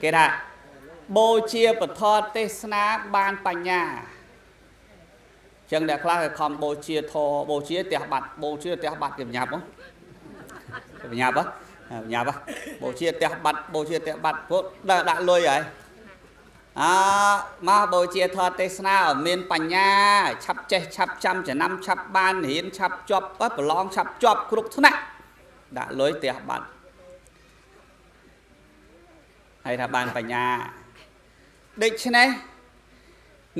គេថាបូជាពធទេសនាបានបញ្ញាចឹងអ្នកខ្លះគេខំបូជាធបូជាផ្ទះបាត់បូជាផ្ទះបាត់គេបញ្ញាប់ហ៎គេបញ្ញាប់ហ៎បញ្ញាប់ហ៎បូជាផ្ទះបាត់បូជាផ្ទះបាត់ពួកដាក់លុយហើយអើមកបូជាធម៌ទេសនាឲ្យមានបញ្ញាឆាប់ចេះឆាប់ចាំចំណាំឆាប់បានរៀនឆាប់ជាប់ប្រឡងឆាប់ជាប់គ្រប់ថ្នាក់ដាក់លុយផ្ទះបាត់ហើយថាបានបញ្ញាដូច្នេះ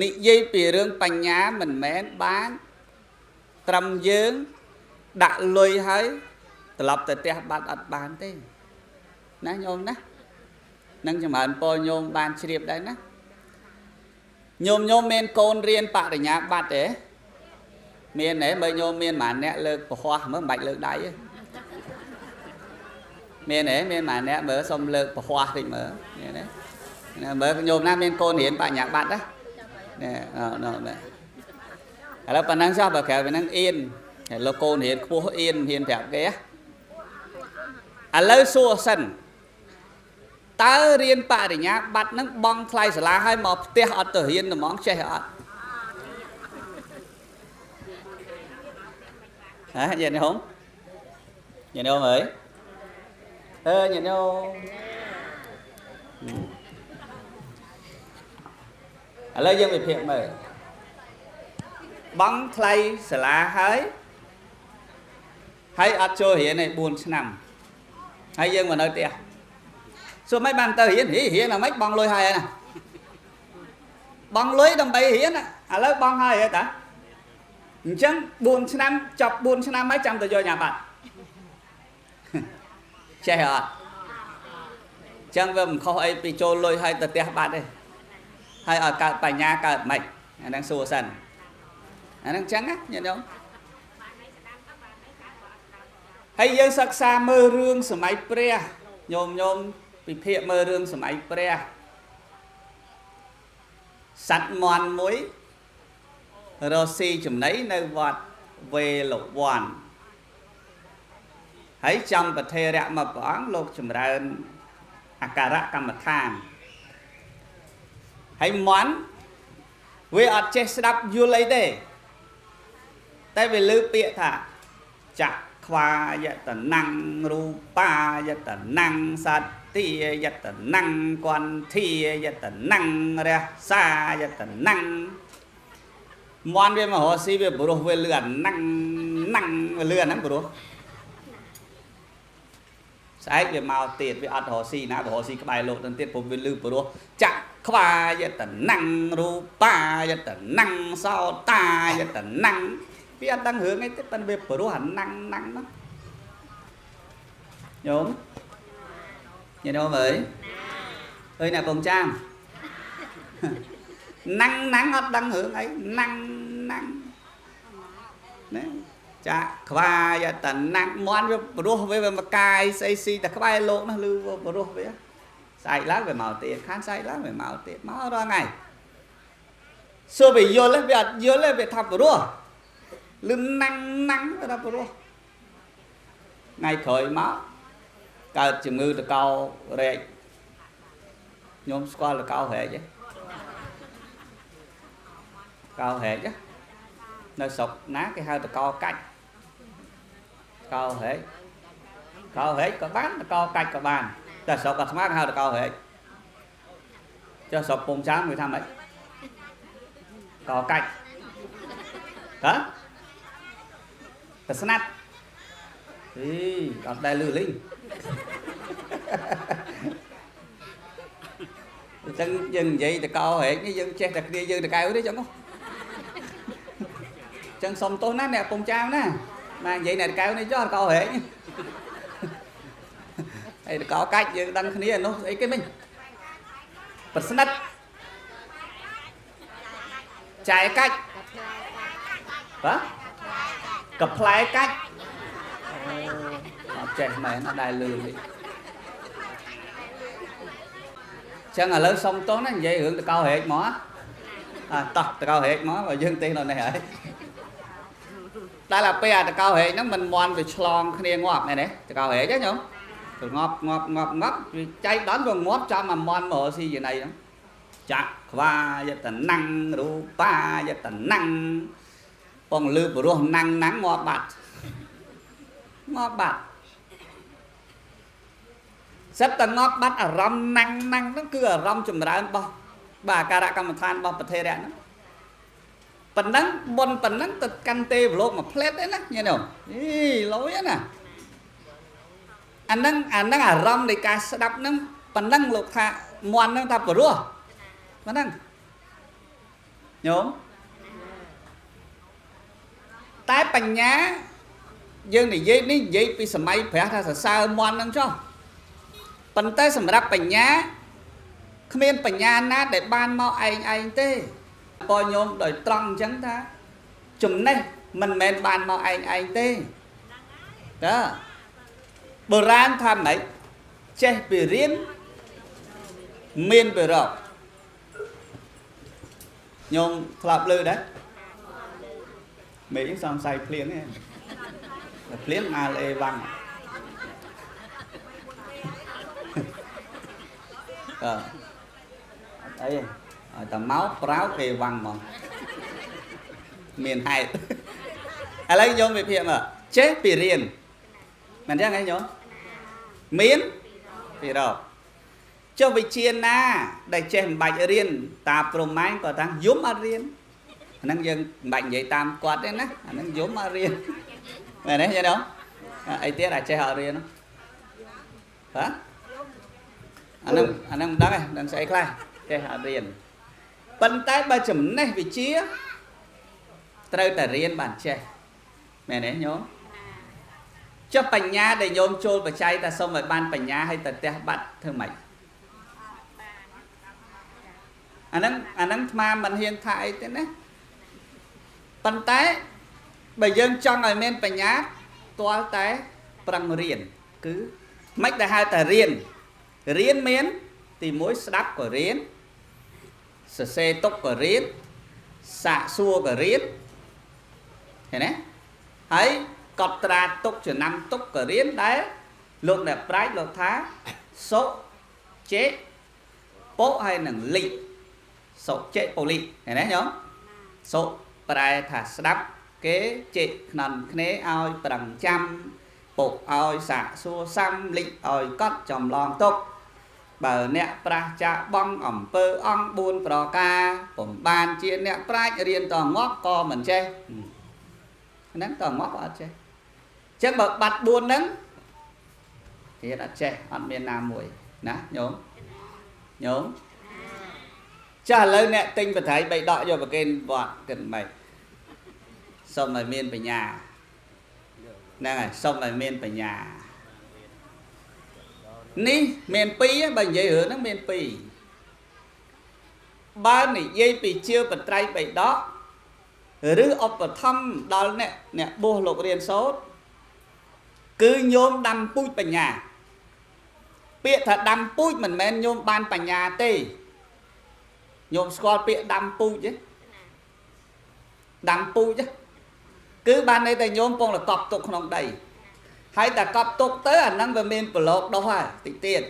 និយាយពីរឿងបញ្ញាមិនមែនបានត្រឹមយើងដាក់លុយហើយត្រឡប់ទៅផ្ទះបាត់អត់បានទេណាញោមណានឹងចម្រើនពរញោមបានជ្រាបដែរណាញោមញោមមានកូនរៀនបរិញ្ញាបត្រទេមានទេមើលញោមមានប៉ុន្មានអ្នកលើកពហោះមើលមិនបាច់លើកដៃទេមានទេមានប៉ុន្មានអ្នកមើលសុំលើកពហោះតិចមើលមានទេមើលញោមណាមានកូនរៀនបរិញ្ញាបត្រណានេះណ៎ណ៎ឥឡូវប៉ុណ្ណឹងចុះបើក្រៅពីហ្នឹងអៀនហើយលោកកូនរៀនខ្ពស់អៀនហ៊ានប្រាប់គេឥឡូវសួរសិនតើរៀនបរិញ្ញាបត្រហ្នឹងបង់ថ្លៃសាលាឲ្យមកផ្ទះអត់ទៅរៀនហ្មងចេះអត់ហ៎ញាតិញោមញាតិញោមអើយអើញាតិញោមឥឡូវយើងវិភាគមើលបង់ថ្លៃសាលាហើយហើយអត់ចូលរៀនទេ4ឆ្នាំហើយយើងមកនៅផ្ទះសួរមិនបានទៅរៀនរៀនអាម៉េចបង់លុយហើយណាបង់លុយដើម្បីរៀនឥឡូវបង់ហើយហ៎តាអញ្ចឹង4ឆ្នាំចប់4ឆ្នាំហើយចាំទៅយកញ៉ាំបាត់ចេះអត់អញ្ចឹងវាមិនខុសអីពីចូលលុយហើយទៅផ្ទះបាត់ទេហើយឲ្យកើតបញ្ញាកើតមិនអាហ្នឹងសួរសិនអាហ្នឹងអញ្ចឹងណាញាតិញោមហើយយើងសិក្សាមើលរឿងសម័យព្រះញោមញោមពិភាក្សាមើលរឿងសម័យព្រះសត្វមន់មួយរកស៊ីចំណីនៅវត្តវេលវ័នហើយចំប្រធេរៈមកព្រះអង្គលោកចម្រើនអការៈកម្មដ្ឋានហើយមន់វាអត់ចេះស្ដាប់យល់អីទេតែវាលើពាក្យថាចក្ខ្វាយតនំរូបាយតនំសត្ទាយតនំគន្ធាយតនំរសាយតនំមន់វាមករកស៊ីវាព្រោះវាលឿនណាំងណាំងវាលឿនហ្នឹងព្រោះស្អែកវាមកទៀតវាអត់រកស៊ីណារកស៊ីក្បែរលោកទៅទៀតព្រោះវាលឺព្រោះចក្ខ្វាយតនំរូបាយតនំសោតាយតនំវាអត់ដឹងរឿងអីទេប៉ុន្តែវាព្រោះអាណាំងណាំងហ្នឹងញោមញាតិញោមអើយអើយអ្នកពងចាមណាំងណាំងអត់ដឹងរឿងអីណាំងណាំងណាចាក់ខ្វាយតណាំងមន់វាព្រោះវាមកកាយស្អីស៊ីតែក្បែរលោកនោះឮព្រោះវាស្អែកឡើងវាមកទៀតខានស្អែកឡើងវាមកទៀតមករាល់ថ្ងៃសួរវាយល់វាអត់យល់ទេវាថាព្រោះលឺណាំងណាំងទៅដល់ព្រោះថ្ងៃក្រោយមកកើតជំងឺតកោរែកខ្ញុំស្គាល់តកោរែកទេកោរែកនៅស្រុកណាគេហៅតកោកាច់កោរែកកោរែកក៏បានតកោកាច់ក៏បានតែស្រុកអាត្មាគេហៅតកោរែកចុះស្រុកពងចាមគេថាម៉េចកោកាច់ហ៎ប្រស្នាត់អីអត់ដែលលឺលីងអញ្ចឹងយើងនិយាយតកោរែកនេះយើងចេះតែគ្នាយើងតកៅទេចឹងហ៎អញ្ចឹងសុំទោសណាអ្នកពងចាមណាណានិយាយអ្នកតកៅនេះចុះតកោរែកហើយតកោកាច់យើងដឹងគ្នានោះស្អីគេមិញប្រស្និតចែកាច់បាទកផ្លែកាច់អត់ចេះមែនអត់ដែលលឺទេចឹងឥឡូវសុំទោសណានិយាយរឿងតកោរែកមកអាតោះតកោរែកមកបើយើងទេនៅនេះហើយតែដល់ពេលអាតកោរែកហ្នឹងមិនមន់វាឆ្លងគ្នាងាប់មែនទេតកោរែកហ៎ញោម ងាប់ងាប់ងាប់ងាប់វាចៃដន្យវាងាប់ចំអាមន់មករកស៊ីចំណីហ្នឹងចក្វាយតនំរូបាយតនំពងលឺព្រោះណាំងណាំងងាប់បាត់ងាប់បាត់សិតតែងាប់បាត់អារម្មណ៍ណាំងណាំងហ្នឹងគឺអារម្មណ៍ចម្រើនរបស់បាទអាការៈកម្មដ្ឋានរបស់ប្រធេរៈហ្នឹងប៉ុណ្ណឹងបុណ្យប៉ុណ្ណឹងទៅកាន់ទេវលោកមួយផ្លែតឯណាញាតិញោមអីលយណាអាហ្នឹងអាហ្នឹងអារម្មណ៍នៃការស្ដាប់ហ្នឹងប៉ុណ្ណឹងលោកថាមន់ហ្នឹងថាព្រោះប៉ុណ្ណឹងញោមតែបញ្ញាយើងនិយាយនេះនិយាយពីសម័យព្រះថាសរសើរមន់ហ្នឹងចុះប៉ុន្តែសម្រាប់បញ្ញាគ្មានបញ្ញាណាដែលបានមកឯងឯងទេពញោមដោយត្រង់អញ្ចឹងថាចំណេះមិនមែនបានមកឯងឯងទេតើបុរាណថាម៉េចចេះពីរៀនមានពីរកញោមធ្លាប់លើដែរមេឃសង្ស័យភ្លៀងទេភ្លៀងអាលអេវ៉ាំងអឺអីឲ្យតែមកប្រោកអេវ៉ាំងហ្មងមានហេតុឥឡូវញោមវិភាគមើលចេះពីរៀនមិនចឹងហ៎ញោមមានពីរកចុះវិជាណាដែលចេះមិនបាច់រៀនតាព្រហ្មែងក៏ថាយំអត់រៀនអាហ្នឹងយើងមិនបាច់និយាយតាមគាត់ទេណាអាហ្នឹងយំអត់រៀនមែនទេញោមអីទៀតអាចេះអត់រៀនបាទអាហ្នឹងអាហ្នឹងមិនដឹងទេដឹងស្អីខ្លះចេះអត់រៀនប៉ុន្តែបើចំណេះវិជាត្រូវតែរៀនបានចេះមែនទេញោមចុះបញ្ញាដែលញោមចូលបច្ច័យតែសុំឲ្យបានបញ្ញាឲ្យទៅផ្ទះបាត់ធ្វើម៉េចអាហ្នឹងអាហ្នឹងអាត្មាមិនហ៊ានថាអីទេណាប៉ុន្តែបើយើងចង់ឲ្យមានបញ្ញាទាល់តែប្រឹងរៀនគឺមិនដែលហៅតែរៀនរៀនមានទី1ស្ដាប់ក៏រៀនសរសេរទុកក៏រៀនសាកសួរក៏រៀនឃើញទេហើយកត់ត្រាទុកចំណាំទុកក៏រៀនដែរលោកអ្នកប្រាជ្ញលោកថាសុចេពុហើយនឹងលិសុចេពុលិឃើញទេញោមសុប្រែថាស្ដាប់គេចេខ្នន់គ្នាឲ្យប្រឹងចាំពុឲ្យសាកសួរសាំលិឲ្យកត់ចំឡងទុកបើអ្នកប្រាស់ចាកបងអំពើអង្គ4ប្រការពុំបានជាអ្នកប្រាជ្ញរៀនតងាប់ក៏មិនចេះហ្នឹងតងាប់ក៏អត់ចេះអញ្ចឹងបើបាត់4ហ្នឹងទៀតអត់ចេះអត់មានណាមួយណាញោមញោមចាស់ឥឡូវអ្នកទិញបត្រៃបីដកយកប្រគេនវត្តគិតមិនសុំឲ្យមានបញ្ញាហ្នឹងហើយសុំឲ្យមានបញ្ញានេះមានពីរបើនិយាយរឿងហ្នឹងមានពីរបើនិយាយពីជាបត្រៃបីដកឬឧបត្ថម្ភដល់អ្នកបួសលោករៀនសូត្រគឺញោមដាំពូជបញ្ញាពាក្យថាដាំពូជមិនមែនញោមបានបញ្ញាទេញោមស្គាល់ពាក្យដាំពូជទេដាំពូជគឺបានន័យតែញោមពងតែកប់ទុកក្នុងដីហើយតែកប់ទុកទៅអាហ្នឹងវាមានប្រឡោកដុះហើយតិចទៀត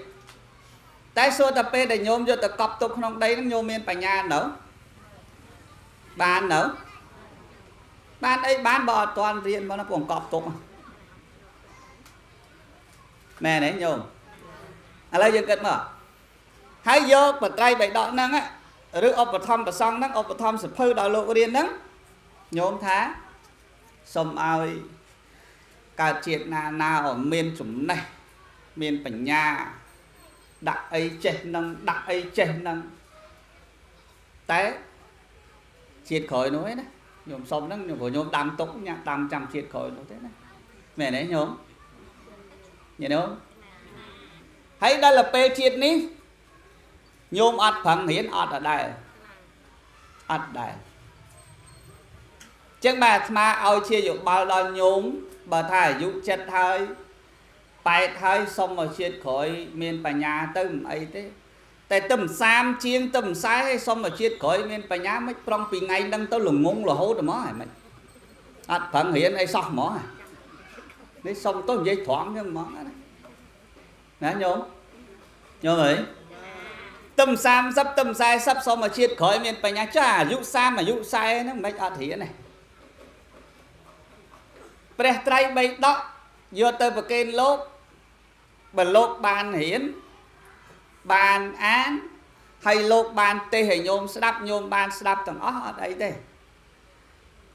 តែសួរតែពេលដែលញោមយកទៅកប់ទុកក្នុងដីហ្នឹងញោមមានបញ្ញានៅបាននៅបានអីបានបើអត់ទាន់រៀនមកណាពងកប់ទុកមែនទេញោមឥឡូវយើងគិតមកហើយយកបត្រៃបៃដកហ្នឹងឬឧបត្ថម្ភប្រសង់ហ្នឹងឧបត្ថម្ភសភៅដល់លោករៀនហ្នឹងញោមថាសុំឲ្យកើតជាតិណាណាឲ្យមានចំណេះមានបញ្ញាដាក់អីចេះនឹងដាក់អីចេះនឹងតែជាតិក្រោយនោះឯណាញោមសុំហ្នឹងព្រោះញោមដាំទុកញ៉ាំដាំចាំជាតិក្រោយនោះទេណាមែនទេញោមញោមហើយដល់ពេលជាតិនេះញោមអត់ប្រឹងរៀនអត់ដែរអត់ដែរចឹងបាទអាត្មាឲ្យជាយោបល់ដល់ញោមបើថាអាយុចិត្តហើយ8ហើយសុំឲ្យជាតិក្រោយមានបញ្ញាទៅមិនអីទេតែទឹម30ជាងទឹម40ឲ្យសុំឲ្យជាតិក្រោយមានបញ្ញាមិនប្រុងពីថ្ងៃហ្នឹងទៅល្ងងរហូតហ្មងហ្នឹងអត់ប្រឹងរៀនអីសោះហ្មងនេះសុំទៅនិយាយត្រង់ចឹងហ្មងណា ណាញោមញោមអើយទឹម30ទឹម40សូមឲ្យជាតិក្រោយមានបញ្ញាចាអាយុ30អាយុ40ហ្នឹងមិនអត់រៀនទេព្រះត្រៃបិដកយកទៅប្រគេនលោកបើលោកបានរៀនបានអានហើយលោកបានទេសឲ្យញោមស្ដាប់ញោមបានស្ដាប់ទាំងអស់អត់អីទេ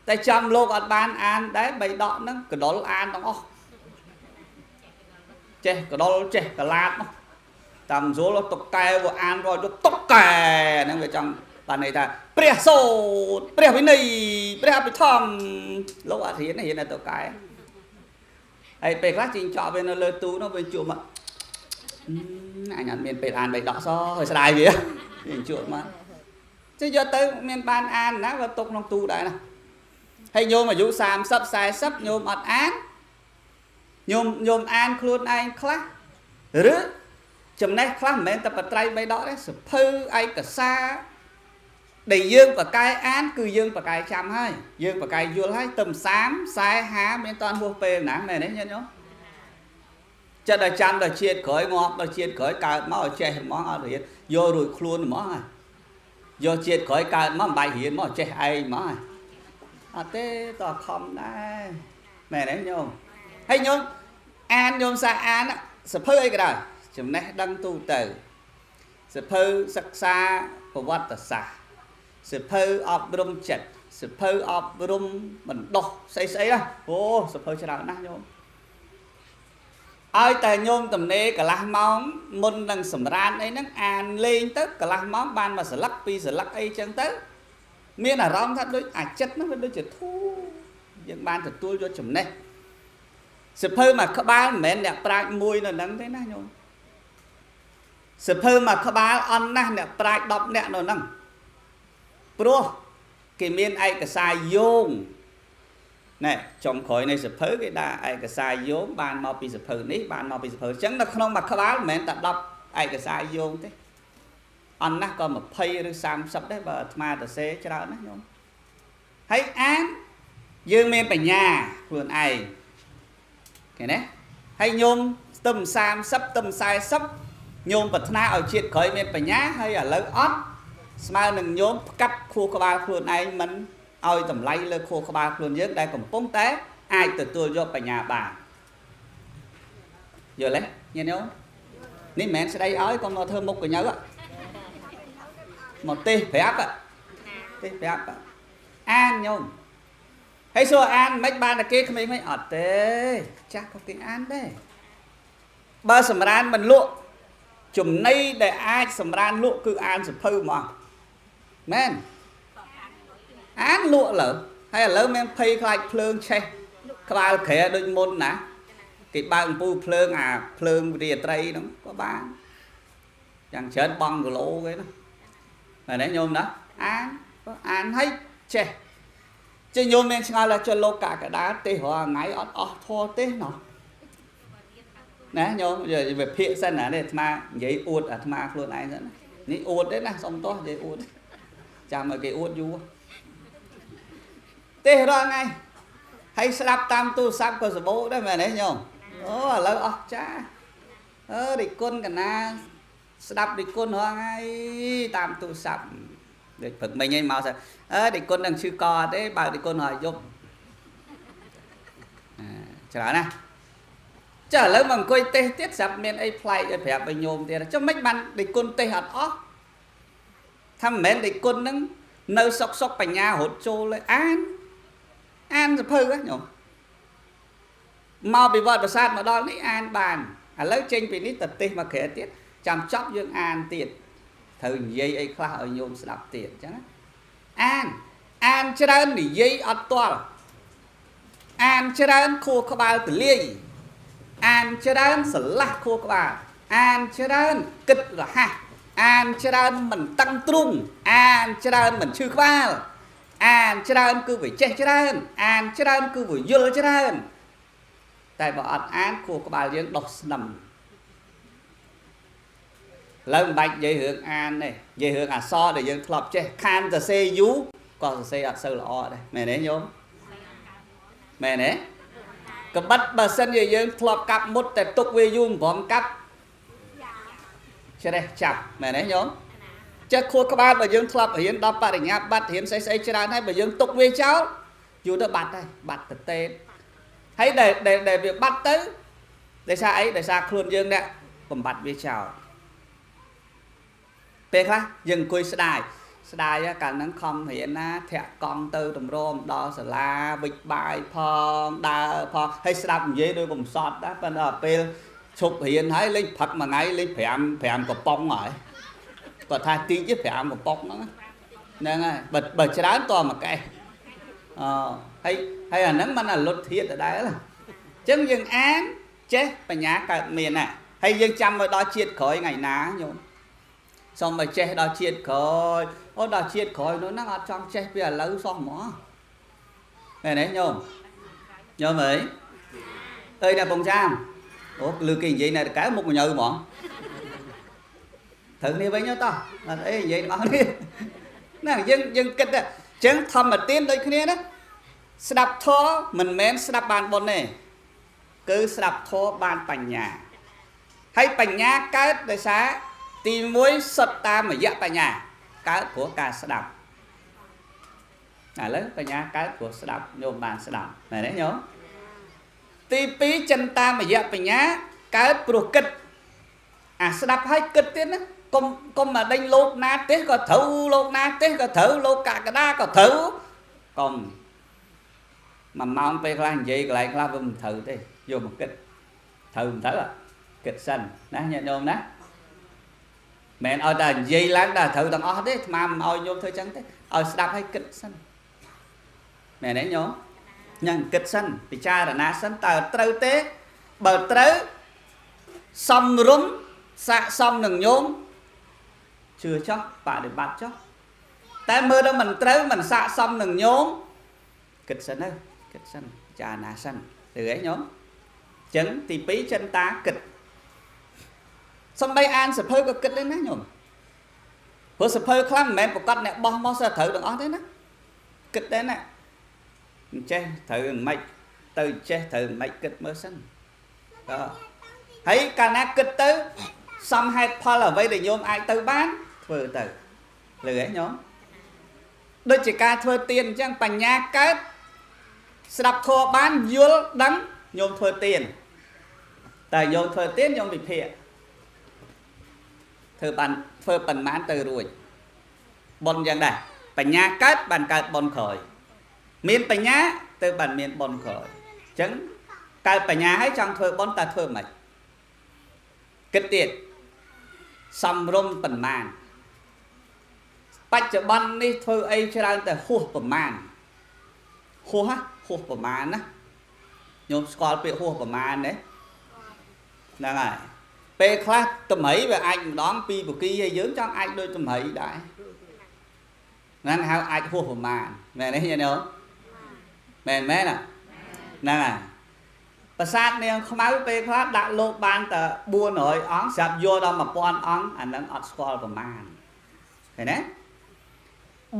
តែចាំលោកអត់បានអានដែរបៃដកហ្នឹងកដុលអានទាំងអស់ចេះកដុលចេះកឡាតនោះតាមស្រួលតុកកែវាអានរាល់យកតុកកែហ្នឹងវាចង់បានន័យថាព្រះសូត្រព្រះវិន័យព្រះអភិធម្មលោកអត់រៀនរៀនតែតុកកែហើយពេលខ្លះជីងចក់វានៅលើទូនោះវាជួបមកអញអត់មានពេលអានបៃដកសោះហើយស្ដាយវាវាជួបមកចេះយកទៅមានបានអានណាវាទុកក្នុងទូដែរណាហើយញោមអាយុ30 40ញោមអត់អានញោមអានខ្លួនឯងខ្លះឬចំណេះខ្លះមិនមែនតែបត្រៃបីដកទេសភៅឯកសារដែលយើងបកែអានគឺយើងបកែចាំហើយយើងបកែយល់ហើយទឹម30 40 50មានតាន់ហួសពេលណាមែនទេញាតិញោមចិត្តដល់ចាំដល់ជាតិក្រោយងាប់ដល់ជាតិក្រោយកើតមកឲ្យចេះហ្មងអត់រៀនយករួចខ្លួនហ្មងហើយយកជាតិក្រោយកើតមកមិនបាច់រៀនមកចេះឯងហ្មងហើយអត់ទេតខំដែរមែនទេញោមហើយញោមអានញោមសាអានសភៅអីក៏ដោយចំណេះដឹងទូទៅសភៅសិក្សាប្រវត្តិសាស្ត្រសភៅអប់រំចិត្តសភៅអប់រំបណ្ដុះស្អីស្អីណាអូសភៅច្រើនណាស់ញោមឲ្យតែញោមទំនេរកន្លះម៉ោងមុននឹងសម្រានអីហ្នឹងអានលេងទៅកន្លះម៉ោងបានមួយសន្លឹកពីរសន្លឹកអីចឹងទៅមានអារម្មណ៍ថាដូចអាចិត្តហ្នឹងវាដូចជាធូរយើងបានទទួលយកចំណេះសភៅមួយក្បាលមិនមែនអ្នកប្រាជ្ញមួយនៅហ្នឹងទេណាញោមសភៅមួយក្បាលអន់ណាស់អ្នកប្រាជ្ញ10នាក់នៅហ្នឹងព្រោះគេមានឯកសារយោងណែចុងក្រោយនៃសភៅគេដាក់ឯកសារយោងបានមកពីសភៅនេះបានមកពីសភៅអញ្ចឹងនៅក្នុងមួយក្បាលមិនមែនតែ10ឯកសារយោងទេអន់ណាស់ក៏20ឬ30ដែរបើអាត្មាទៅសេច្រើនណាស់ញោមហើយអានយើងមានបញ្ញាខ្លួនឯងឃើញទេហើយញោមស្ទឹម30ស្ទឹម40ញោមប្រាថ្នាឲ្យជាតិក្រោយមានបញ្ញាហើយឥឡូវអត់ស្មើនឹងញោមផ្កាប់ខួរក្បាលខ្លួនឯងមិនឲ្យតម្លៃលើខួរក្បាលខ្លួនយើងដែលកំពុងតែអាចទទួលយកបញ្ញាបានយល់ទេញាតិញោមនេះមិនមែនស្ដីឲ្យកុំមកធ្វើមុខកញើមកទេសប្រាប់ទេសប្រាប់អានញោមហើយសួរអានមិនបានតែគេក្មេងៗអត់ទេចាស់ក៏គេអានដែរបើសម្រានមិនលក់ចំណីដែលអាចសម្រានលក់គឺអានសភៅហ្មងមែនអានលក់លើហើយឥឡូវមានភ័យខ្លាចភ្លើងឆេះក្បាលក្រែដូចមុនណាគេបើកអំពូលភ្លើងអាភ្លើងរាត្រីហ្នឹងក៏បានយ៉ាងច្រើនបងគីឡូគេណាមែនទេញោមណាអានក៏អានហើយចេះចេះញោមមានឆ្ងល់ថាចុះលោកកកដាទេសរាល់ថ្ងៃអត់អស់ធေါ်ទេណោះណាញោមវិភាគសិនណានេះអាត្មានិយាយអួតអាត្មាខ្លួនឯងសិនណានេះអួតទេណាសុំទោសនិយាយអួតចាំឲ្យគេអួតយូរទេសរាល់ថ្ងៃហើយស្ដាប់តាមទូរស័ព្ទក៏សបោដែរមែនទេញោមអូឥឡូវអស់ចាអឺរិគុណកណាស្ដាប់រិគុណរាល់ថ្ងៃតាមទូរស័ព្ទដូចព្រឹកមិញឯងមកថាអឺរិគុណនឹងឈឺកអត់ទេបើរិគុណឲ្យយប់ច្រើនណាស់ចាឥឡូវមកអង្គុយទេសទៀតស្រាប់មានអីប្លែកឲ្យប្រាប់ឲ្យញោមទៀតចុះមិនបានរិគុណទេសអត់អស់ថាមិនមែនរិគុណនឹងនៅសុកសុកបញ្ញារត់ចូលឲ្យអានអានសភៅហ៎ញោមមកពីវត្តប្រាសាទមកដល់នេះអានបានឥឡូវចេញពីនេះទៅទេសមកក្រែទៀតចាំចប់យើងអានទៀតត្រូវនិយាយអីខ្លះឲ្យញោមស្ដាប់ទៀតអញ្ចឹងអានអានច្រើននិយាយអត់ទាល់អានច្រើនខួរក្បាលទលាយអានច្រើនស្រឡះខួរក្បាលអានច្រើនគិតរហ័សអានច្រើនមិនតឹងទ្រូងអានច្រើនមិនឈឺក្បាលអានច្រើនគឺវាចេះច្រើនអានច្រើនគឺវាយល់ច្រើនតែបើអត់អានខួរក្បាលយើងដោះស្នឹមឡើយមិនបាច់និយាយរឿងអានទេនិយាយរឿងអក្សរដែលយើងធ្លាប់ចេះខានសរសេរយូរក៏សរសេរអត់សូវល្អដែរមែនទេញោមមែនទេកបិតបើសិនជាយើងធ្លាប់កាប់មុតតែទុកវាយូរមិនព្រមកាប់ ច្រេះចាប់មែនទេញោមចេះខួរក្បាលបើយើងធ្លាប់រៀនដល់បរិញ្ញាបត្ររៀនស្អីស្អីច្រើនហើយបើយើងទុកវាចោលយូរទៅបាត់ហើយបាត់ទៅទេហើយដែលដែលវាបាត់ទៅដោយសារអីដោយសារខ្លួនយើងអ្នកបំបត្តិវាចោលពេលខ្លះយើងអង្គុយស្ដាយស្ដាយកាលហ្នឹងខំរៀនណាធាក់កង់ទៅតម្រាំដល់សាលាវិចបាយផងដើរផងហើយស្ដាប់និយាយដូចកំសត់ដែរប៉ុន្តែពេលឈប់រៀនហើយលេងផឹកមួយថ្ងៃលេង5 5កំប៉ុងហើយគាត់ថាទីជ5កំប៉ុងហ្នឹងហ្នឹងហើយបើច្រើនតមួយកេះអហើយហើយអាហ្នឹងមិនអាលុតធាតដដែលអញ្ចឹងយើងអានចេះបញ្ញាកើតមានណាហើយយើងចាំឲ្យដល់ជាតិក្រោយថ្ងៃណាញោមសូមឲ្យចេះដល់ជាតិក្រោយអូដល់ជាតិក្រោយនោះហ្នឹងអត់ចង់ចេះពីឥឡូវសោះហ្មងមែនទេញោមញោមអើយអើយអ្នកពងចាមអូលឺគេនិយាយនៅតកែមុខញើហ្មងត្រូវគ្នាវិញតោះអត់អីនិយាយទាំងអស់គ្នាណាយើងយើងគិតអញ្ចឹងធម្មទានដូចគ្នាណាស្ដាប់ធម៌មិនមែនស្ដាប់បានបុណ្យទេគឺស្ដាប់ធម៌បានបញ្ញាហើយបញ្ញាកើតដោយសារទី1សុទ្ធតាមរយៈបញ្ញាកើតព្រោះការស្ដាប់ឥឡូវបញ្ញាកើតព្រោះស្ដាប់ញោមបានស្ដាប់មែនទេញោមទី2ចិនតាមរយៈបញ្ញាកើតព្រោះគិតអាស្ដាប់ហើយគិតទៀតណាកុំកុំមកដេញលោកណាទេសក៏ត្រូវលោកណាទេសក៏ត្រូវលោកកក្កដាក៏ត្រូវកុំមួយម៉ោងពេលខ្លះនិយាយកន្លែងខ្លះវាមិនត្រូវទេយកមកគិតត្រូវមិនត្រូវគិតសិនណាញាតិញោមណាមិនឲ្យតែនិយាយឡើងតែត្រូវទាំងអស់ទេអាត្មាមិនឲ្យញោមធ្វើចឹងទេឲ្យស្ដាប់ឲ្យគិតសិនមែនទេញោមញ៉ាំគិតសិនពិចារណាសិនតើត្រូវទេបើត្រូវសំរុំស័កសមនឹងញោមជឿចោះបដិបត្តិចោះតែមើលដល់មិនត្រូវមិនស័កសមនឹងញោមគិតសិនទៅគិតសិនពិចារណាសិនឬអីញោមចឹងទី2ចិន្តាគិតសំបីអានសភៅក៏គិតដែរណាញោមព្រោះសភៅខ្លះមិនមែនប្រកាសអ្នកបោះមកសើត្រូវទាំងអស់ទេណាគិតដែរណាអញ្ចេះត្រូវមិនទៅចេះត្រូវមិនគិតមើលសិនតើហើយកាលណាគិតទៅសំហេតុផលអ្វីដែលញោមអាចទៅបានធ្វើទៅលឺហ៎ញោមដូចជាការធ្វើទានអញ្ចឹងបញ្ញាកើតស្ដាប់ធម៌បានយល់ដឹងញោមធ្វើទានតែញោមធ្វើទានញោមវិភាគធ្វើបានធ្វើប៉ុន្មានទៅរួចបុណ្យយ៉ាងដែរបញ្ញាកើតបានកើតបុណ្យក្រោយមានបញ្ញាទៅបានមានបុណ្យក្រោយអញ្ចឹងកើតបញ្ញាហើយចង់ធ្វើបុណ្យតើធ្វើម៉េចគិតទៀតសំរុំប៉ុន្មានបច្ចុប្បន្ននេះធ្វើអីច្រើនតែហួសប្រមាណហួសហួសប្រមាណណាញោមស្គាល់ពាក្យហួសប្រមាណទេហ្នឹងហើយពេលខ្លះតម្រៃវាអាចម្ដងពីបគីហើយយើងចង់អាចដូចតម្រៃដែរហ្នឹងហៅអាចហួសប្រមាណមែនទេញោមមែនមែនហ្នឹងហើយប្រាសាទនាងខ្មៅពេលខ្លះដាក់លោកបានតែ400អង្គស្រាប់យកដល់1000អង្គអាហ្នឹងអត់ស្គាល់ប្រមាណឃើញទេ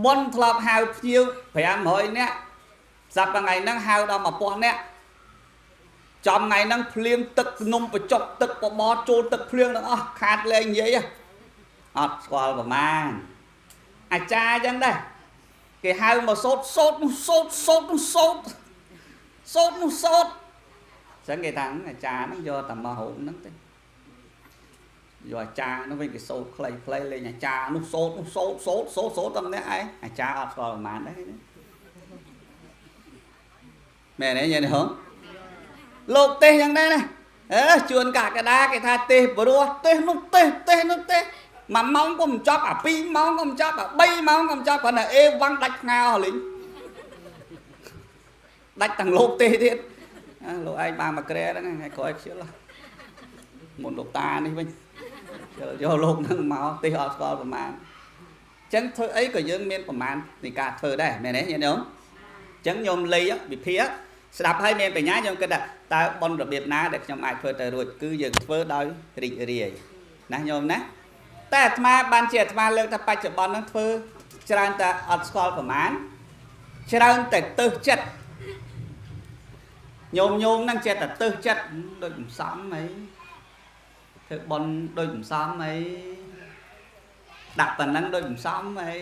បុណ្យធ្លាប់ហៅភ្ញៀវ500នាក់ស្រាប់ថ្ងៃហ្នឹងហៅដល់1000នាក់ចំថ្ងៃហ្នឹងភ្លៀងទឹកនំបញ្ចុកទឹកបបរចូលទឹកភ្លៀងទាំងអស់ខាតលែងនិយាយអត់ស្គាល់ប្រមាណអាចារ្យអញ្ចឹងដែរគេហៅមកសូត្រសូត្រនោះសូត្រសូត្រនោះសូត្រសូត្រនោះសូត្រអញ្ចឹងគេថាអាចារ្យហ្នឹងយកតែមកហូបហ្នឹងទេយកអាចារ្យនោះវិញគេសូត្រខ្លីៗលេងអាចារ្យនោះសូត្រនោះសូត្រសូត្រសូត្រសូត្រតែម្នាក់ឯងអាចារ្យអត់ស្គាល់ប្រមាណដែរមែនទេញ៉ែហងលោកទេសយ៉ាងដែរណាអើជួនកកដាគេថាទេសព្រោះទេសនោះទេសទេសនោះទេសមួយម៉ោងក៏មិនចប់អា2ម៉ោងក៏មិនចប់អា3ម៉ោងក៏មិនចប់គ្រាន់តែអេវ៉ាំងដាច់ផ្ងាអស់លីងដាច់ទាំងលោកទេសទៀតលោកឯងបានមកក្រែហ្នឹងថ្ងៃក្រោយខ្ជិលមុនលោកតានេះវិញខ្ជិលយកលោកហ្នឹងមកទេសអត់ស្គាល់ប្រមាណអញ្ចឹងធ្វើអីក៏យើងមានប្រមាណនៃការធ្វើដែរមែនទេញាតិញោមអញ្ចឹងញោមលៃវិភាគស្ដាប់ហើយមានបញ្ញាខ្ញុំគិតថាតើបុណ្យរបៀបណាដែលខ្ញុំអាចធ្វើទៅរួចគឺយើងធ្វើដោយរីករាយណាញោមណាតែអាត្មាបានជាអាត្មាលើកថាបច្ចុប្បន្នហ្នឹងធ្វើច្រើនតែអត់ស្គាល់ប្រមាណច្រើនតែទើសចិត្តញោមញោមហ្នឹងចេះតែទើសចិត្តដូចមិនសមអី ធ្វើបន់ដូចមិនសមអីដាក់ប៉ុណ្ណឹងដូចមិនសមអី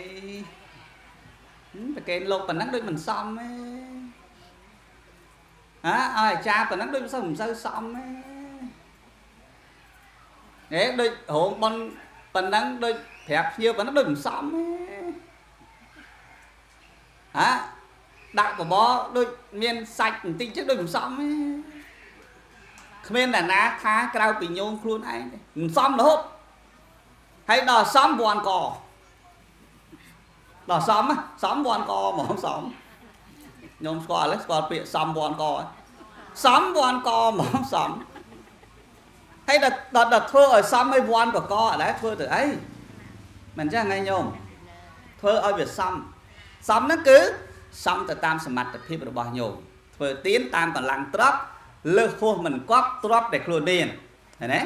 ប្រកេនលោកប៉ុណ្ណឹងដូចមិនសមទេហ៎ឲ្យអាចារ្យប៉ុណ្ណឹងដូចមិនសូវសមទេហេដូចរោងបន់ប៉ុណ្ណឹងដូចប្រាប់ភ្ញៀវប៉ុណ្ណឹងដូចមិនសមទេហ៎ដាក់បបរដូចមានសាច់បន្តិចចឹងដូចមិនសមទេគ្មានអ្នកណាថាក្រៅពីញោមខ្លួនឯងទេមិនសមរហូតហើយដល់សមវ័នកដល់សមសមវ័នកហ្មងសមញោមស្គាល់ទេស្គាល់ពាក្យសមវ័នកសមវ័នកហ្មងសមហើយដល់ធ្វើឲ្យសមឲ្យវ័នកកអត់ដែរធ្វើទៅអីមិនចឹងឯងញោមធ្វើឲ្យវាសមសមហ្នឹងគឺសមទៅតាមសមត្ថភាពរបស់ញោមធ្វើទៀនតាមកម្លាំងទ្រព្យលើសហួសមិនគប់ទ្រព្យដែលខ្លួនមានឃើញទេ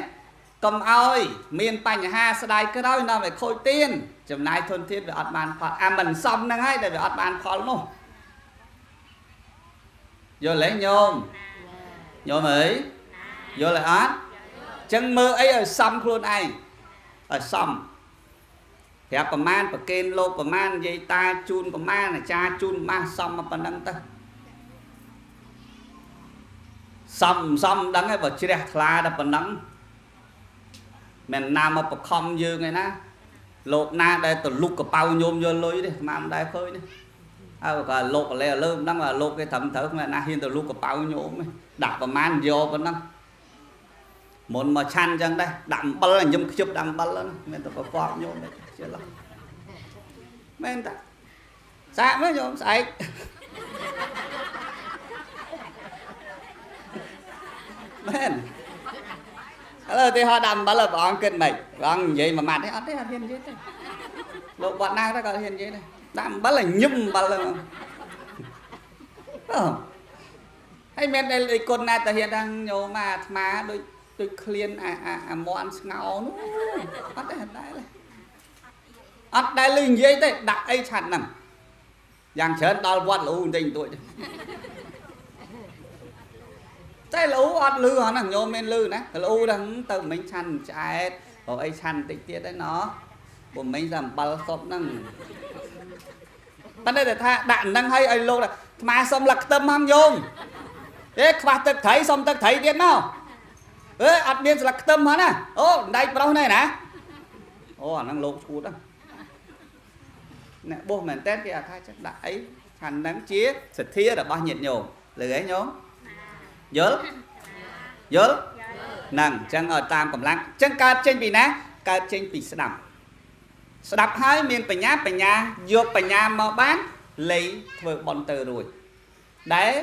កុំឲ្យមានបញ្ហាស្ដាយក្រោយនាំឲ្យខូចទៀនចំណាយធនធានវាអត់បានផលអាមិនសមហ្នឹងហើយដែលវាអត់បានផលនោះយល់ទេញោមញោមអើយយល់ទេអត់ចឹងមើលអីឲ្យសមខ្លួនឯងឲ្យសមប្រាប់ប្រមាណប្រកេនលោកប្រមាណនិយាយតាជូនប្រមាណអាចារ្យជូនម៉ាស់សមមកប៉ុណ្ណឹងទៅសមសមដឹងហើយបើជ្រះថ្លាដល់ប៉ុណ្ណឹងមិនណាមកបខំយើងឯណាលោកណាដែលទៅលុកកប៉ៅញោមយកលុយទេស្មានមិនដែលឃើញទេហើយក៏លោកកលែលើមិនដឹងថាលោកគេត្រឹមត្រូវគ្មានណាហ៊ានទៅលុកកប៉ៅញោមទេដាក់ប្រមាណយកប៉ុណ្ណឹងមុនមកឆាន់ចឹងដែរដាក់អំបិលញឹមខ្ជិបដាក់អំបិលហ្នឹងមានតែប្រកបញោមទេជឿឡោះមែនតាសាកមើលញោមស្អែកមែនឥឡូវទីហោដាក់អំបិលព្រះអង្គគិតម៉េចព្រះអង្គនិយាយមួយម៉ាត់ទេអត់ទេអត់ហ៊ាននិយាយទេលោកវត្តណាក៏ហ៊ាននិយាយដែរដាក់អំបិលឲ្យញឹមអំបិលហ្នឹងអឺហើយមានដែលឯគុណណាទៅហ៊ានថាញោមអាត្មាដូចដូចឃ្លានអាអាអាមន់ស្ងោនោះអត់ទេអត់ដែលអត់ដែលលឺនិយាយទេដាក់អីឆាត់ហ្នឹងយ៉ាងច្រើនដល់វត្តលូបន្តិចបន្តួចតែលូអត់លឺហ្នឹងញោមមានលឺណាលូហ្នឹងទៅមិញឆាន់ឆ្អែតព្រោះអីឆាន់បន្តិចទៀតឯណោះពុំមិញតែអំបិលសុតហ្នឹងប៉ុន្តែតែថាដាក់ហ្នឹងឲ្យឲ្យលោកអាត្មាសុំលឹកខ្ទឹមហំញោមអេខ្វះទឹកត្រីសុំទឹកត្រីទៀតមកអេអត់មានស្លឹកខ្ទឹមហ្នឹងណាអូដៃប្រុសនេះណាអូអាហ្នឹងលោកឈួតហ្នឹងអ្នកបោះមែនតើគេអាថាចឹងដាក់អីឆាន់ហ្នឹងជាសទ្ធារបស់ញាតិញោមលឺអីញោមយល់យល់ហ្នឹងអញ្ចឹងឲ្យតាមកម្លាំងអញ្ចឹងកើតចេញពីណាកើតចេញពីស្ដាប់ស្ដាប់ហើយមានបញ្ញាបញ្ញាយកបញ្ញាមកបានលៃធ្វើបន់ទៅរួចដែល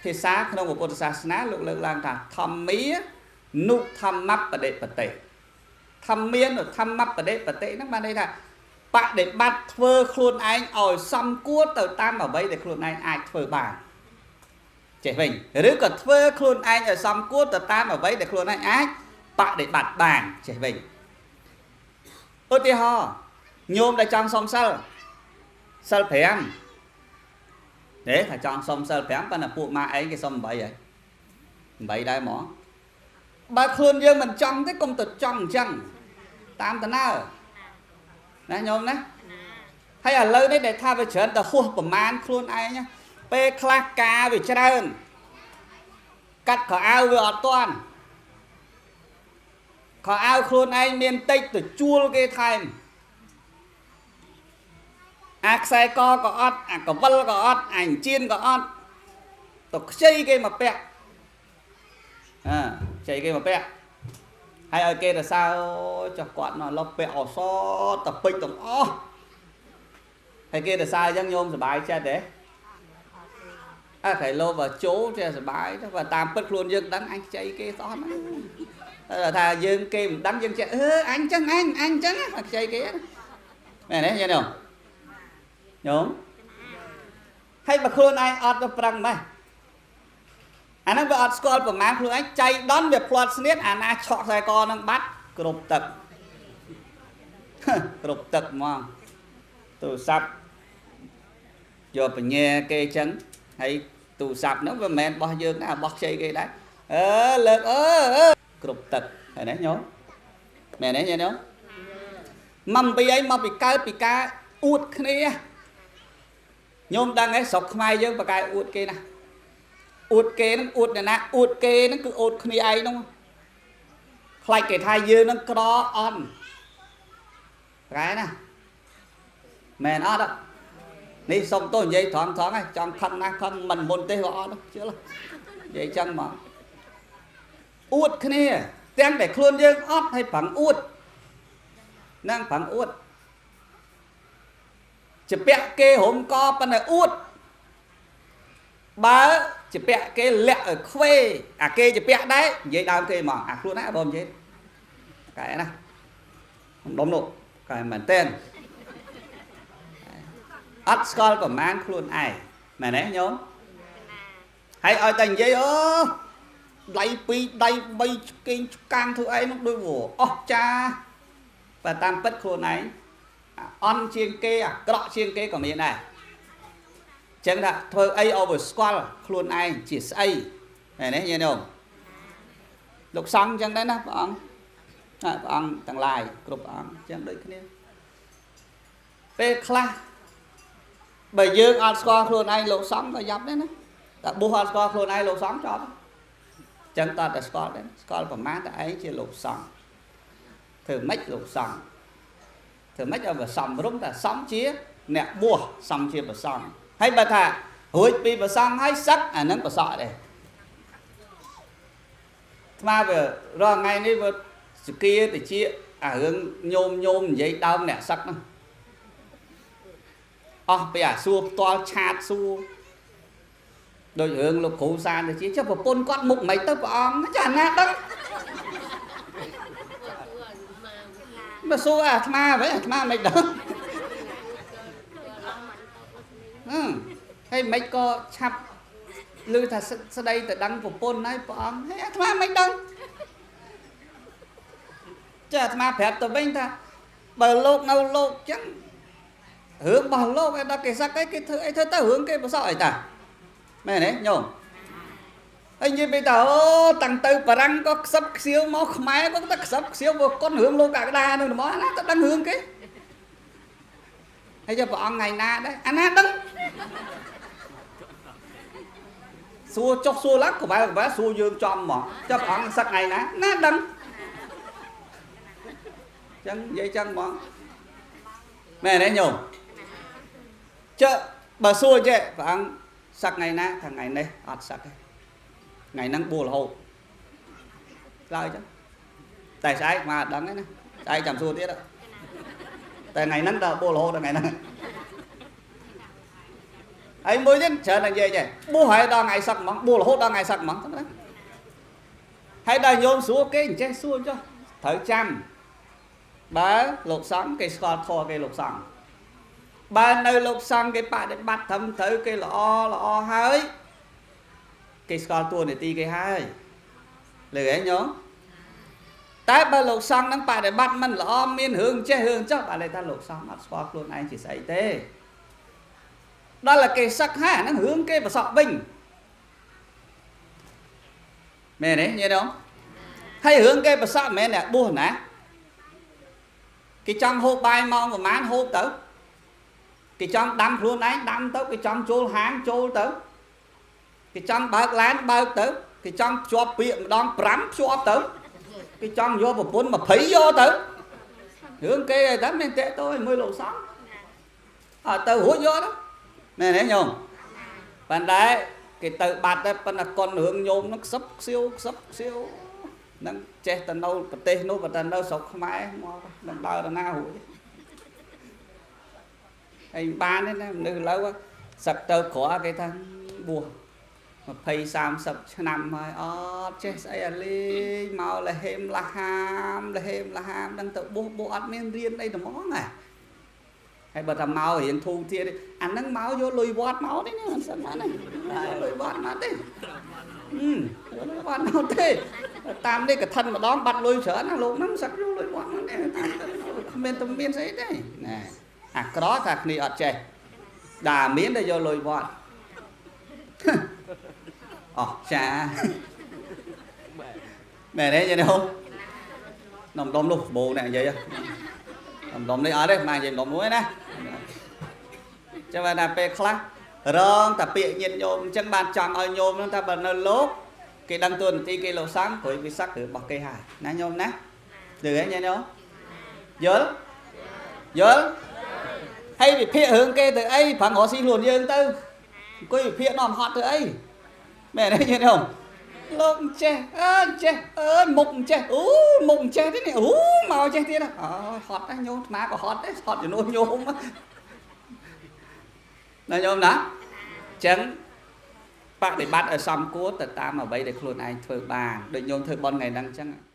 ភាសាក្នុងពុទ្ធសាសនាលោកលើកឡើងថាធម្មានុធម្មបដិបតិធម្មានុធម្មបដិបតិហ្នឹងបានន័យថាបដិបត្តិធ្វើខ្លួនឯងឲ្យសមគួរទៅតាមអ្វីដែលខ្លួនឯងអាចធ្វើបានចេះវិញឬក៏ធ្វើខ្លួនឯងឲ្យសមគួរទៅតាមអ្វីដែលខ្លួនឯងអាចបដិបត្តិបានចេះវិញឧទាហរណ៍ញោមដែលចង់សុំសិលសិល5ទេថាចង់សុំសិល5ប៉ុន្តែពួកម៉ាឯងគេសុំ8ហើយ8ដែរហ្មងបើខ្លួនយើងមិនចង់ទេកុំទៅចង់អញ្ចឹងតាមតណើណាញោមណាហើយឥឡូវនេះដែលថាវាច្រើនទៅហួសប្រមាណខ្លួនឯងពេលខ្លះការវាច្រើនកាត់ខោអាវវាអត់តាន់ខោអាវខ្លួនឯងមានតិចទៅជួលគេថែមអាខ្សែកក៏អត់អាកវិលក៏អត់អាអញ្ជៀនក៏អត់ទៅខ្ចីគេមកពាក់អើខ្ចីគេមកពាក់ហើយឲ្យគេទៅសើចុះគាត់មកលុបពាក់អសតពេចទាំងអស់ហើយគេទៅសើអញ្ចឹងញោមសប្បាយចិត្តទេអើខៃលោបើចូលចេះសប្បាយទៅបើតាមពិតខ្លួនយើងដឹងអញខ្ចីគេស្អស់ហ្នឹងតែថាយើងគេមិនដឹងយើងចេះអឺអញចឹងអញអញចឹងខ្ចីគេមែនទេញោមញោមហើយបើខ្លួនឯងអត់ទៅប្រឹងម៉េះអាហ្នឹងវាអត់ស្គាល់ប្រមាណខ្លួនឯងចៃដន្យវាផ្្លាត់ស្នៀតអាណាឆក់ខ្សែកហ្នឹងបាត់គ្រប់ទឹកគ្រប់ទឹកហ្មងទូរស័ព្ទយកបញ្ញាគេចឹងហើយទូរស័ព្ទហ្នឹងវាមិនមែនរបស់យើងណារបស់ខ្ចីគេដែរអឺលើកអឺគ្រប់ទឹកឃើញទេញោម មែនទេញ៉េមកពីអីមកពីកើតពីការអួតគ្នាញោមដឹងហ៎ស្រុកខ្មែរយើងប្រកែអួតគេណាអួតគេហ្នឹងអួតអ្នកណាអួតគេហ្នឹងគឺអួតគ្នាឯងហ្នឹងខ្លាចគេថាយើងហ្នឹងក្រអន់ប្រកែណាមែនអត់នេះសុំទោសនិយាយត្រង់ត្រង់ហ្នឹងចង់ខឹងណាស់ខឹងមិនមុនទេក៏អត់ជឿនិយាយចឹងមកអួតគ្នាទាំងតែខ្លួនយើងអត់ហើយប្រឹងអួតហ្នឹងប្រឹងអួតជាពាក់គេរុំកប៉ុន្តែអួតបើជាពាក់គេលាក់ឲ្យខ្វេអាគេជាពាក់ដែរនិយាយដើមគេហ្មងអាខ្លួនណាបងនិយាយកែណាដុំនោះកែមែនតើអត់ស្គាល់ប្រមាណខ្លួនឯងមែនទេញោមហើយឲ្យតែនិយាយអូដៃ2ដៃ3ឆ្កេងឆ្កាងធ្វើអីនោះដូចអស់ចាបើតាមពិតខ្លួនឯងអន់ជាងគេអាក្រក់ជាងគេក៏មានដែរចឹងថាធ្វើអីឲ្យវាស្គាល់ខ្លួនឯងជាស្អីមែនទេញាតិញោមលោកសង្ឃចឹងដែរណាព្រះអង្គព្រះអង្គទាំងឡាយគ្រប់អង្គចឹងដូចគ្នាពេលខ្លះបើយើងអត់ស្គាល់ខ្លួនឯងលោកសង្ឃក៏យ៉ាប់ដែរណាតែបុះអត់ស្គាល់ខ្លួនឯងលោកសង្ឃចប់ចឹងតតែស្គាល់ដែរស្គាល់ប្រមាណតែឯងជាលោកសង្ឃធ្វើម៉េចលោកសង្ឃធ្វើម៉េចឲ្យវាសមរម្យតែសមជាអ្នកបួសសមជាព្រះសង្ឃហើយបើថារួចពីព្រះសង្ឃហើយសឹកអានឹងប្រសក់ដែរស្មាវារាល់ថ្ងៃនេះវាសគាតិចអារឿងញោមញោមនិយាយដើមអ្នកសឹកហ្នឹងអស់ពីអាសួរផ្ទាល់ឆាតសួរដូចរឿងលោកគ្រូសានទៅជាចុះប្រពន្ធគាត់មុខមិនទៅព្រះអង្គចាណាដឹងមកសួរអាត្មាវិញអាត្មាមិនដឹងហើយមិនក៏ឆាប់ឮថាស្ដីទៅដឹងប្រពន្ធហើយព្រះអង្គហើយអាត្មាមិនដឹងចាអាត្មាប្រាប់ទៅវិញថាបើលោកនៅលោកចឹងរឿងរបស់លោកឯដល់គេសឹកអីគេធ្វើអីធ្វើទៅរឿងគេប្រសក់អីតាមែនទេញោមហើយនិយាយពីថាអូតាំងទៅបារាំងក៏ខ្សឹបខ្សៀវមកខ្មែរក៏តែខ្សឹបខ្សៀវមកកុនរឿងលោកកក្តានឹងហ្មងណាទៅដឹងរឿងគេហើយចុះព្រះអង្គថ្ងៃណាដែរអាណាដឹងសួរចុះសួរឡើងក្បែរក្បែរសួរយើងចំហ្មងចុះព្រះអង្គសឹកថ្ងៃណាណាដឹងចឹងនិយាយចឹងហ្មងមែនទេញោមចុះបើសួរចេះព្រះអង្គសឹកថ្ងៃណាថាថ្ងៃនេះអត់សឹកទេថ្ងៃហ្នឹងបួលរហូតឆ្លើយចឹងតែស្អែកមកអត់ដឹងទេណាស្អែកចាំសួរទៀតតែថ្ងៃហ្នឹងដល់បួលរហូតដល់ថ្ងៃហ្នឹងហើយមួយទៀតច្រើនតែនិយាយចេះបួសហើយដល់ថ្ងៃសឹកហ្មងបួលរហូតដល់ថ្ងៃសឹកហ្មងហ្នឹងហើយដល់ញោមសួរគេអញ្ចេះសួរចុះត្រូវចាំបើលោកសង្ឃគេស្គាល់ធម៌គេលោកសង្ឃបើនៅលោកសង្ឃគេបដិបត្តិត្រឹមត្រូវគេល្អល្អហើយគេស្គាល់តួនាទីគេហើយលើហ៎ញោមតែបើលោកសង្ឃនឹងបដិបត្តិមិនល្អមានរឿងចេះរឿងចុះបាទលេថាលោកសង្ឃអត់ស្គាល់ខ្លួនឯងជាស្អីទេដល់តែគេសឹកហើយអាហ្នឹងរឿងគេប្រសក់វិញមែនទេញាតិញោមហើយរឿងគេប្រសក់មិនមែនអ្នកបួសណាគេចង់ហូបបាយម៉ោងប្រហែលហូបទៅគេចង់ដាំខ្លួនឯងដាំទៅគេចង់ចូលហាងចូលទៅគេចង់បើកឡានបើកទៅគេចង់ភ្ជាប់ពាក្យម្ដង5ភ្ជាប់ទៅគេចង់យកប្រពន្ធ20យកទៅរឿងគេឯតែមានតាក់ទងមួយលោកសង្ឃអត់ទៅរួចយកទៅមែនទេញោមប៉ុន្តែគេទៅបាត់ដែរប៉ុន្តែកុនរឿងញោមហ្នឹងខ្សឹបខ្សៀវខ្សឹបខ្សៀវហ្នឹងចេះទៅនៅប្រទេសនោះបើតែនៅស្រុកខ្មែរមកនឹងដើរទៅណារួចហើយបានទេណាមនុស្សឥឡូវសឹកទៅក្រគេថាបួស20 30ឆ្នាំហើយអត់ចេះស្អីអាលេងមកលហេមលហាមលហេមលហាមដឹងទៅបួសបួសអត់មានរៀនអីត្មងណាហើយបើថាមករៀនធូរទៀតអាហ្នឹងមកយកលុយវត្តមកទេណាមិនសិនណាលុយវត្តមកទេលុយវត្តមកទេតាមនេះកឋិនម្ដងបាត់លុយច្រើនណាលោកហ្នឹងសឹកយកលុយវត្តមកទេតាមគ្មានតែមានស្អីទេណាអាក្រថាគ្នាអត់ចេះដាមានតែយកលុយវត្តអស់ចាមែនទេញោម នំដុំនោះបោអ្នកនិយាយនំដុំនេះអត់ទេមកនិយាយដុំមួយណាចឹងបានថាពេលខ្លះរងតែពាក្យញាតញោមអញ្ចឹងបានចង់ឲ្យញោមហ្នឹងថាបើនៅលោកគេដឹងទួនាទីគេលោកសង្ឃព្រោះវាសឹករឿងរបស់គេហើយណាញោមណាលឺហ៎ញាតិញោមយល់យល់ហើយវិភាគរឿងគេទៅអីប្រឹងរកស៊ីខ្លួនយើងទៅអង្គុយវិភាគនាំហត់ទៅអីមែនទេញាតិញោមលោកចេះអើចេះអើមុខចេះអូមុខចេះទេនេះអូមកចេះទៀតអើហត់ណាស់ញោមអាត្មាក៏ហត់ដែរហត់ជំនួសញោមណាញោមណាអញ្ចឹងបដិបត្តិឲ្យសមគួរទៅតាមអ្វីដែលខ្លួនឯងធ្វើបានដូចញោមធ្វើបន់ថ្ងៃហ្នឹងអញ្ចឹង។